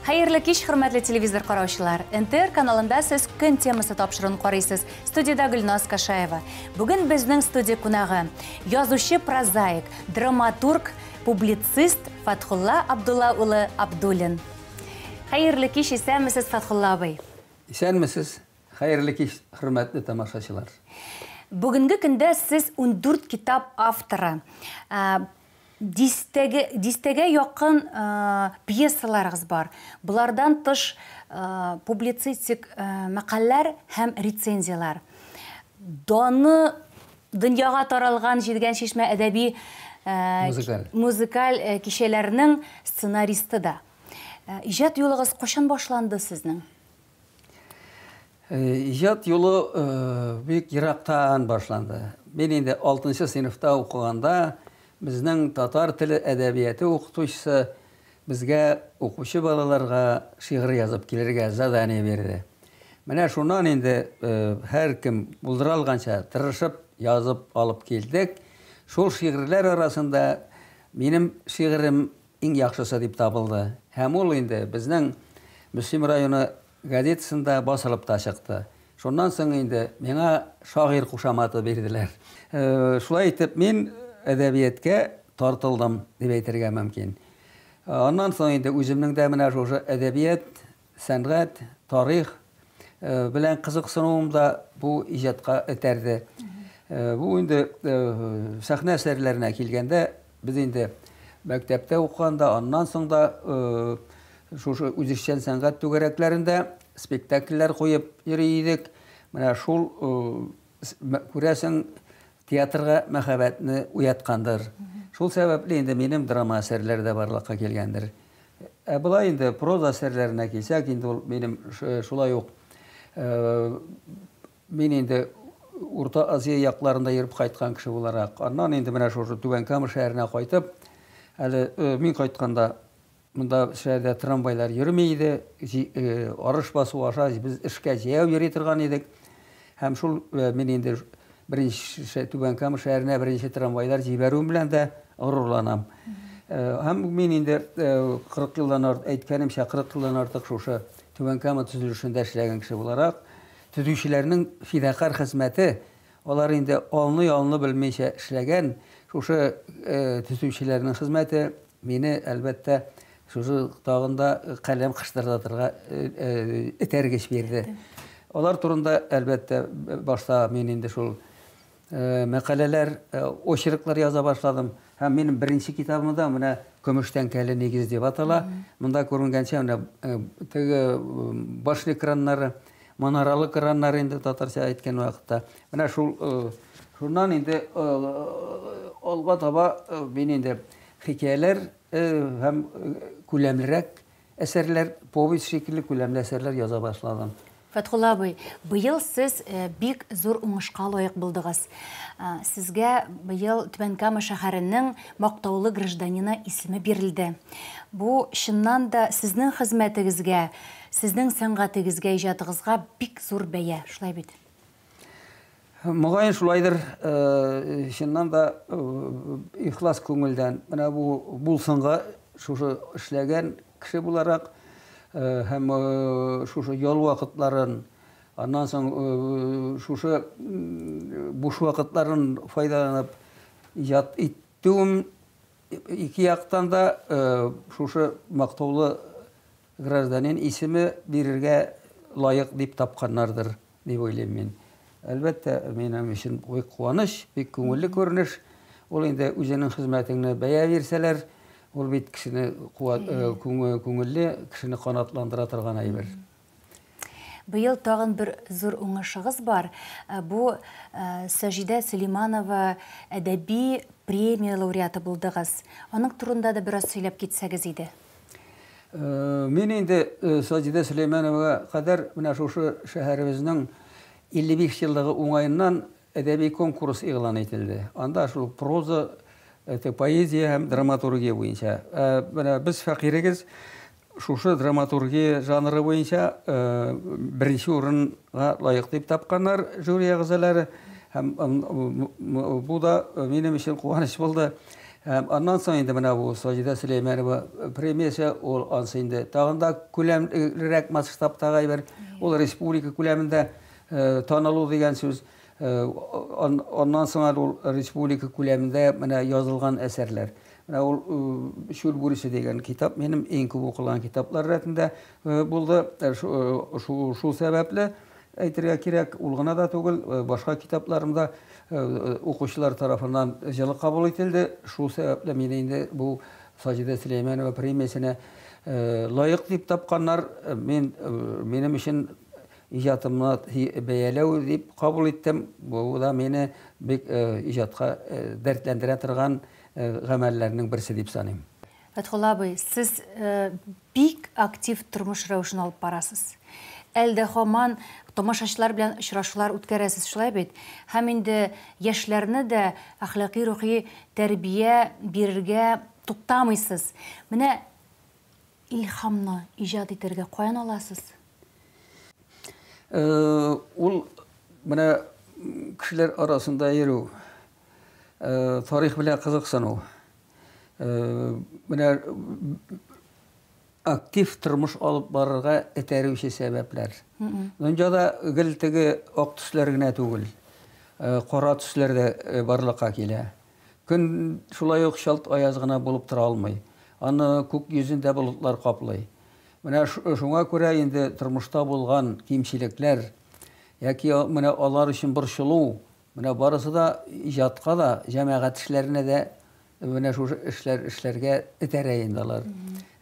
Хәерле кич, хөрмәтле телевизор караучылар. НТР каналында сез Көн темасы тапшыруын карыйсыз. Студиядә Гөлназ Кашаева. Бүген безнең студия кунагы язучы, прозаик, драматург, публицист Фатхулла Абдулла улы Абдуллин. Хәерле кич, исәнмесез, Фатхулла абый. Исәнмесез. Хәерле кич, хөрмәтле тамашачылар. Бүгенге көндә сез 14 китап авторы. Дистәге, дистәгә якын пьесаларыгыз бар. Болардан тыш публицистик мәкаләләр һәм рецензияләр. Даны дөньяга таралган Җидегән чишмә әдәби музыкаль, музыкаль кичәләрнең сценаристы да. Иҗат юлыгыз кайчан башланды сезнең? Иҗат юлы бик ерактан башланды. Мин инде 6 сыйныфта укыганда безнең татар теле әдәбияты укытучысы безгә, укучы балаларга, шигырь язып килергә задание бирде. Менә шуннан инде һәркем булдыра алганча тырышып язып алып килдек. Шул шигырьләр арасында минем шигырем иң яхшысы дип табылды. Һәм ул инде безнең Мөслим районы газетасында басылып та чыкты. Шуннан соң инде миңа шагыйрь кушаматы бирделәр. Шулай итеп мин әдәбиятка тартылдым дип әйтергә мөмкин. Аннан соң инде үземнең дә менә шушы әдәбият, сәнгать, тарих белән кызыксынуым да бу иҗатка этәрде. Бу инде сәхнә әсәрләренә килгәндә, без инде мәктәптә укыганда, аннан соң да шушы үзешчән сәнгать түгәрәкләрендә спектакльләр куеп йөри идек. Менә шул, күрәсең, театрга мәхәббәтне уяткандыр. Шул сәбәпле инде минем драма әсәрләре дә барлыкка килгәндер. Ә болай инде проза әсәрләренә килсәк, инде ул минем шулай ук мин инде Урта Азия якларында йөреп кайткан кеше буларак, аннан инде менә шушы Түбән Кама шәһәренә кайтып, әле мин кайтканда монда шәһәрдә трамвайлар йөрми иде, арыш басу аша без эшкә җәяү йөри торган идек. Һәм шул мин инде беренче Түбән Кама шәһәренә беренче трамвайлар җибәрүем белән дә горурланам. Һәм мин инде 40 елдан артык, әйткәнемчә, 40 елдан артык шушы Түбән Кама төзелешендә эшләгән кеше буларак, төзүчеләрнең фидакарь хезмәте, алар инде алны-ялны белмичә эшләгән шушы төзүчеләрнең хезмәте мине, әлбәттә, шушы тагын да каләм кыштырдатырга этәргеч бирде. Алар турында, әлбәттә, башта мин инде шул мәкаләләр, очерклар яза башладым. Һәм минем беренче китабым да менә Көмеш тәңкәле нигез дип атала. Монда күренгәнчә, менә теге башня краннары, манаралы краннар инде татарча әйткән вакытта. Менә шул шуннан инде алга таба мин инде хикәяләр һәм күләмлерәк әсәрләр, повесть шикелле күләмле әсәрләр яза башладым. Фәтхулла абый, быел сез бик зур уңышка лаек булдыгыз. Сезгә быел Түбән Кама шәһәренең мактаулы гражданины исеме бирелде. Бу чыннан да сезнең хезмәтегезгә, сезнең сәнгатегезгә, иҗатыгызга бик зур бәя, шулай бит? Мөгаен шулайдыр, чыннан да ихлас күңелдән. Менә бу булсынга шушы эшләгән кеше буларак һәм шушы ял вакытларын, аннан соң шушы буш вакытларын файдаланып иҗат итүем ике яктан да шушы мактаулы гражданин исеме бирергә лаек дип тапканнардыр дип уйлыйм мин. Әлбәттә, минем өчен бик куаныч, бик күңелле күренеш. Ул инде үзенең хезмәтеңне бәя бирсәләр, ул бит кешене күңелле, кешене канатландыра торган әйбер. Быел тагын бер зур уңышыгыз бар. Бу Саҗидә Сөләйманова әдәби премия лауреаты булдыгыз. Аның турында да бераз сөйләп китсәгез иде. Мин инде Саҗидә Сөләймановага кадәр менә шушы шәһәребезнең 55 еллыгы уңаеннан әдәби конкурс игълан ителде. Анда шул проза, поэзия һәм драматургия буенча. Менә без фәкыйрегез шушы драматургия жанры буенча беренче урынга лаек дип тапканнар жюри әгъзалары. Һәм бу да минем өчен куаныч булды. Һәм аннан соң инде менә бу Саҗидә Сөләймәнова премиясе, ул ансы инде тагын да күләмлерәк масштабтагы әйбер. Ул республика күләмендә танылу дигән сүз. Аннан соң әле ул республика күләмендә менә язылган әсәрләр. Менә ул Чүл бүресе дигән китап минем иң күп укылган китаплар рәтендә булды. Шул сәбәпле әйтергә кирәк, ул гына да түгел, башка китапларым да укучылар тарафыннан җылы кабул ителде. Шул сәбәпле мине инде бу Саҗидә Сөләймәнова премиясенә лаек дип тапканнар. Мин минем өчен иҗатымны бәяләү дип кабул иттем. Бу да мине бик иҗатка дәртләндерә торган гамәлләрнең берсе дип саныйм. Фәтхулла абый, сез бик актив тормыш рәвешен алып барасыз. Әле дә һаман тамашачылар белән очрашулар үткәрәсез, шулай бит? Һәм инде яшьләрне дә әхлакый-рухи тәрбия бирергә туктамыйсыз. Менә илһамны иҗат итәргә каян аласыз? Ул менә кешеләр арасында йөрү, тарих белән кызыксыну, менә актив тормыш алып барырга этәрүче сәбәпләр. Дөньяда гел теге ак төсләр генә түгел, кара төсләр дә барлыкка килә. Көн шулай ук чалт аяз гына булып тора алмый. Аны күк йөзендә болытлар каплый. Менә шуңа күрә инде тормышта булган кимчелекләр яки менә алар өчен борчылу, менә барысы да иҗатка да, җәмәгать эшләренә дә менә шушы эшләр эшләргә этәрә инде алар.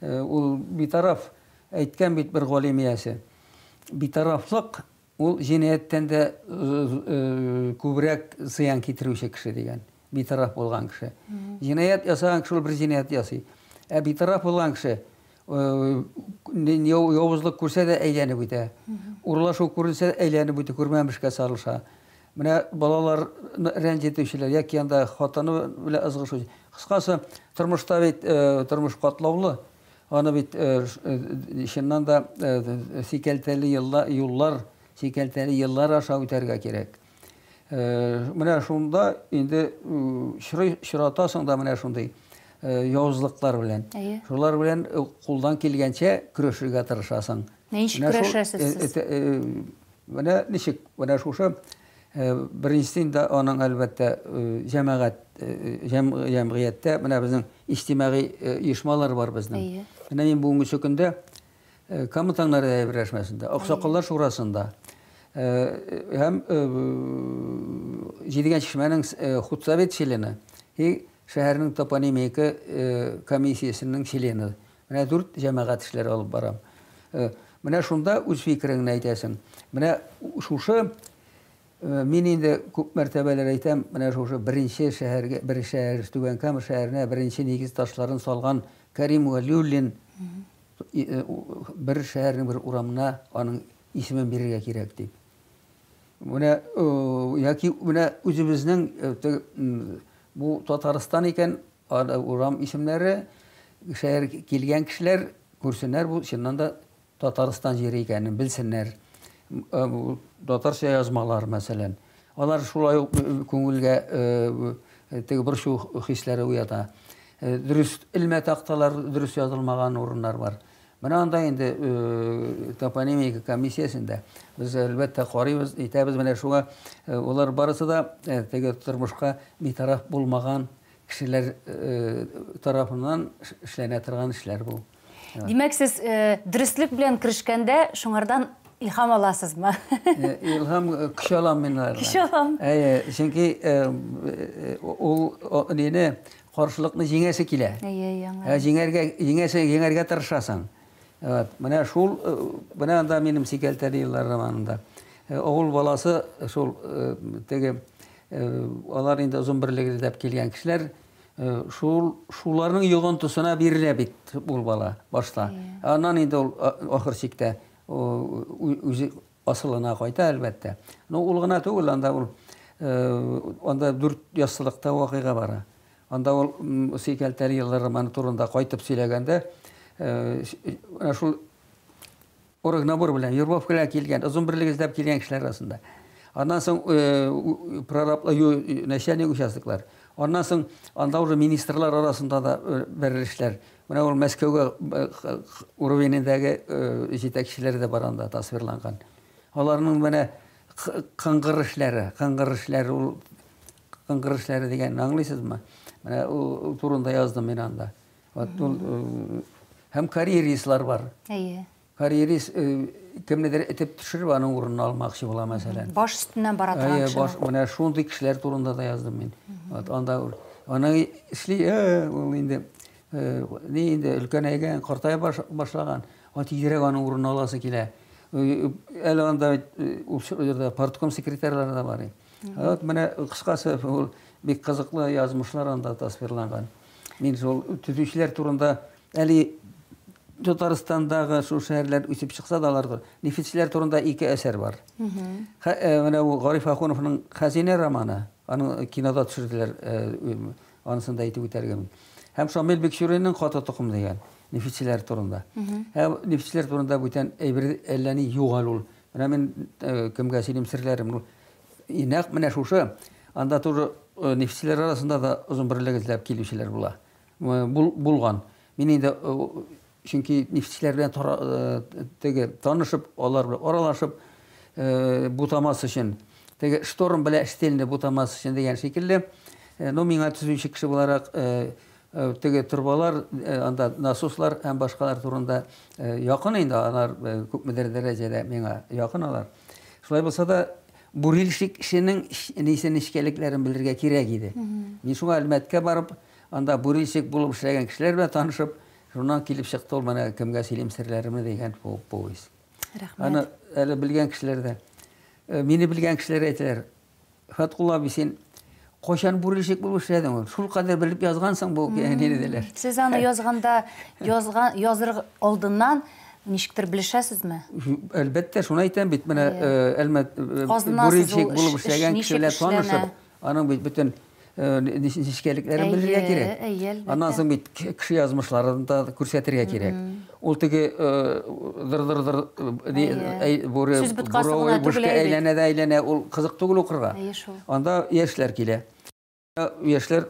Ул битараф әйткән бит бер галим иясе. Битарафлык ул җинаятьтән дә күбрәк зыян китерүче кеше дигән. Битараф булган кеше. Җинаять ясаган кеше ул бер җинаять ясый. Ә битараф булган кеше явызлык күрсә дә әйләнеп үтә. Урлашу күренсә дә әйләнеп үтә, күрмәмешкә салыша. Менә балаларны рәнҗетүчеләр яки анда хатыны белән ызгышучы. Кыскасы, тормышта бит тормыш катлаулы. Аны бит чыннан да сикәлтәле юллар, сикәлтәле еллар аша үтәргә кирәк. Менә шунда инде очратасың да менә шундый явызлыклар белән. Шулар белән кулдан килгәнчә көрәшергә тырышасың. Ничек көрәшәсез сез? Менә ничек, менә шушы беренчесе инде аның әлбәттә җәмәгать җәмгыятьтә менә безнең иҗтимагый оешмалар бар безнең. Менә мин бүгенге көндә Кама таңнары берләшмәсендә, Аксакаллар шурасында һәм Җидегән чишмәнең худсовет члены и шәһәрнең топонимика комиссиясенең члены. Менә дүрт җәмәгать эшләре алып барам. Менә шунда үз фикереңне әйтәсең. Менә шушы мин инде күп мәртәбәләр әйтәм, менә шушы беренче шәһәргә, бер шәһәр Түбән Кама шәһәренә беренче нигез ташларын салган Кәрим Вәлиуллин бер шәһәрнең бер урамына аның исемен бирергә кирәк дип. Менә яки менә үзебезнең бу Татарстан икән, урам исемнәре шәһәр килгән кешеләр күрсеннәр, бу чыннан да Татарстан җире икәнен белсеннәр. Татарча язмалар, мәсәлән. Алар шулай ук күңелгә теге борчу хисләре уята. Дөрес элмә такталар дөрес язылмаган урыннар бар. Менә анда инде топонимика комиссиясендә без әлбәттә карыйбыз, әйтәбез, менә шуңа алар барысы да теге тормышка битараф булмаган кешеләр тарафыннан эшләнә торган эшләр бу. Димәк, сез дөреслек белән керешкәндә шуңардан илһам аласызмы? Илһам көч алам мин алардан. Көч алам. Әйе, чөнки ул нене каршылыкны җиңәсе килә. Әйе, яңа. Җиңәргә, җиңәсе, җиңәргә тырышасың. Вот, менә шул, менә анда минем Сикәлтәле еллар романында. Авыл баласы шул теге алар инде озын берлеге эзләп килгән кешеләр, шул шуларның йогынтысына бирелә бит ул бала башта. Аннан инде ул ахыр чиктә үзе асылына кайта әлбәттә. Но ул гына түгел, анда ул анда дүрт яссылыкта вакыйга бара. Анда ул Сикәлтәле еллар романы турында кайтып сөйләгәндә, менә шул оргнабор белән вербовка белән килгән, озын берлек эзләп килгән кешеләр арасында. Аннан соң прораблар, начальник участоклар. Аннан соң анда уже министрлар арасында да бәрелешләр. Менә ул Мәскәүгә уровенендәге җитәкчеләр дә бар анда тасвирланган. Аларның менә кыңгыр эшләре, кыңгыр эшләре ул кыңгыр эшләре дигәнне аңлыйсызмы? Менә ул турында яздым мин анда. Вот ул һәм карьеристлар бар. Әйе. Карьерист кемнедер этеп төшереп аның урынын алмакчы була, мәсәлән. Баш өстеннән бара торган Әйе, кеше. баш, менә шундый кешеләр турында да яздым мин. Вот анда аны эшли, ул инде ни инде өлкәнәйгән, картая башлаган. Аны тизрәк аның урынын аласы килә. Әле анда ул чорда партком секретарьлары да бар. Вот менә кыскасы ул бик кызыклы язмышлар анда тасвирланган. Мин шул төзүчеләр турында әле Татарстандагы шул шәһәрләр үсеп чыкса да алар нефтьчеләр турында ике әсәр бар. Менә бу Гариф Ахуновның Хәзинә романы, аны кинода төшерделәр, анысын да әйтеп үтәргә мөмкин. Һәм Шамил Бикчуринның Каты токым дигән нефтьчеләр турында. Һәм нефтьчеләр турында бүтән әйбер әллә ни юк әле ул. Менә мин кемгә сөйлим серләрем, ул нәкъ менә шушы анда тоже нефтьчеләр арасында да озын берлек эзләп килүчеләр була. Булган. Мин инде чөнки нефтьчеләр белән теге танышып, алар белән аралашып, бутамас өчен, теге шторм белән штельне бутамас өчен дигән шикелле, ну миңа төзүче кеше буларак теге торбалар, анда насослар һәм башкалар турында якын инде алар күпмедер дәрәҗәдә миңа якын алар. Шулай булса да бурильщик кешенең нисә нечкәлекләрен белергә кирәк иде. Мин шуңа Әлмәткә барып, анда бурильщик булып эшләгән кешеләр белән танышып, шуннан килеп чыкты ул менә кемгә сөйлим серләремне дигән повесть. Рәхмәт. Аны әле белгән кешеләр дә, мине белгән кешеләр әйтәләр, Фәткулла абый, син кайчан бурильщик булып эшләдең ул? Шул кадәр белеп язгансың бу диделәр. Сез аны язганда, язган, языр алдыннан ничектер белешәсезме? Әлбәттә, шуны әйтәм бит, менә Әлмәт Казынасыз бурильщик ул булып эш эшләгән ничек кеше белән эшләнә? танышып, аның бит бөтен нечкәлекләрен белергә кирәк. Әйе, әлбәттә. Аннан соң бит кеше язмышларын да күрсәтергә кирәк. Ул теге дыр-дыр-дыр буре Сүз боткасы гына буровой түгел бушка әй бит. әйләнә дә әйләнә, ул кызык түгел укырга. Әйе шул. Анда яшьләр килә. Яшьләр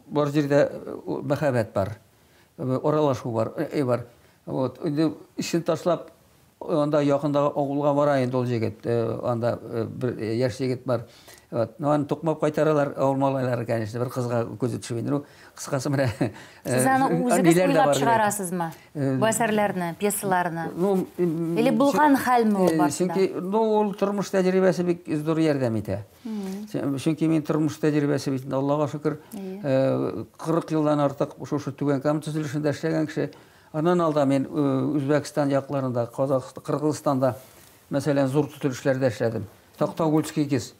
бар җирдә мәхәббәт бар, аралашу бар, бар. Вот, инде эшен ташлап, анда якындагы авылга бара инде ул егет, анда бер яшь егет бар. Вот, ну, аны тукмап кайтаралар, авыл малайлары, конечно, бер кызга күзе төшеп инде. Ну, кыскасы менә, Сез аны үзегез ниләр дә уйлап бар дип. чыгарасызмы? Бу әсәрләрне, пьесаларны? Ну, Или булган хәлме ул барысы да? Чөнки, ну, ул тормыш тәҗрибәсе бик зур ярдәм итә. Чөнки мин тормыш тәҗрибәсе бит, Аллага шөкер, 40 елдан артык шушы Түбән Кама төзелешендә эшләгән кеше. Аннан алда мин Үзбәкстан якларында, Казахстан, Кыргызстанда, мәсәлән, зур төзелешләрдә эшләдем. Токтогульский ГЭС.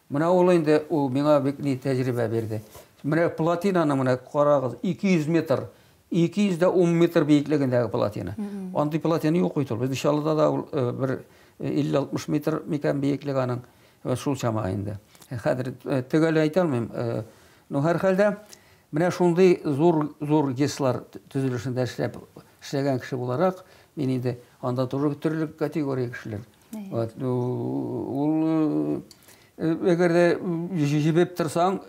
Менә ул инде, ул миңа бик ни тәҗрибә бирде. Менә плотинаны менә карагыз, 200 метр, 210 метр биеклегендәге плотина. Андый плотина юк бит ул. Безнең Чаллыда да ул бер 50-60 метр микән биеклеге аның, шул чама инде. Хәзер төгәл әйтә алмыйм. Ну, һәрхәлдә менә шундый зур, зур ГЭСлар төзелешендә эшләгән кеше буларак, мин инде анда тоже төрле категория кешеләр. Вот, ул, әгәр дә җибеп торсаң,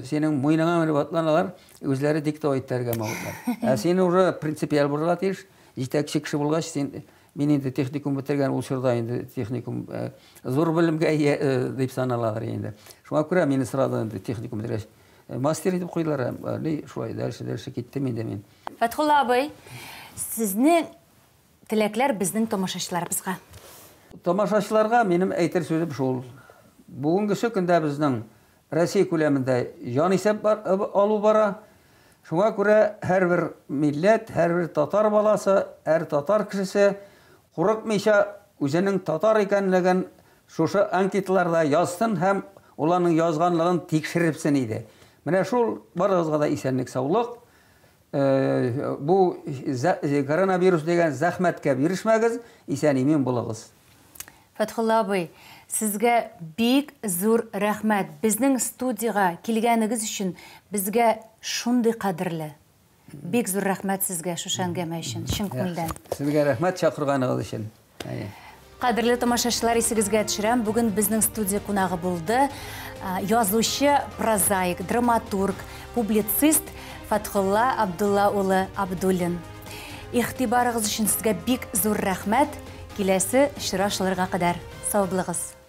синең муеныңа менеп атланалар, үзләре диктовать итәргә мавытлар. Ә син уже принципиаль булырга тиеш, җитәкче кеше булгач, син, мин инде техникум бетергән ул чорда инде техникум зур белемгә ия дип саналадыр инде. Шуңа күрә мине сорады инде техникум бетергәч. Мастер итеп куйдылар, ни шулай дальше, дальше киттем инде мин. Фәтхулла абый, сезнең теләкләр безнең тамашачыларыбызга. Тамашачыларга минем әйтер сүзем шул. Бүгенге көндә безнең Россия күләмендә җан исәп алу бара. Шуңа күрә һәрбер милләт, һәрбер татар баласы, һәр татар кешесе курыкмыйча үзенең татар икәнлеген шушы анкеталарда язсын һәм уларның язганлыгын тикшерепсен иде. Менә шул барыгызга да исәнлек, саулык. Бу коронавирус дигән зәхмәткә бирешмәгез, исән-имин булыгыз. Фәтхулла абый, сезгә бик зур рәхмәт. Безнең студияга килгәнегез өчен безгә шундый кадерле. Бик зур рәхмәт сезгә шушы әңгәмә өчен, чын күңелдән. Сезгә рәхмәт чакырганыгыз өчен. Әйе. Кадерле тамашачылар, исегезгә төшерәм, бүген безнең студия кунагы булды язучы, прозаик, драматург, публицист Фатхулла Абдулла улы Абдуллин. Игътибарыгыз өчен сезгә бик зур рәхмәт. Киләсе очрашуларга кадәр сау булыгыз.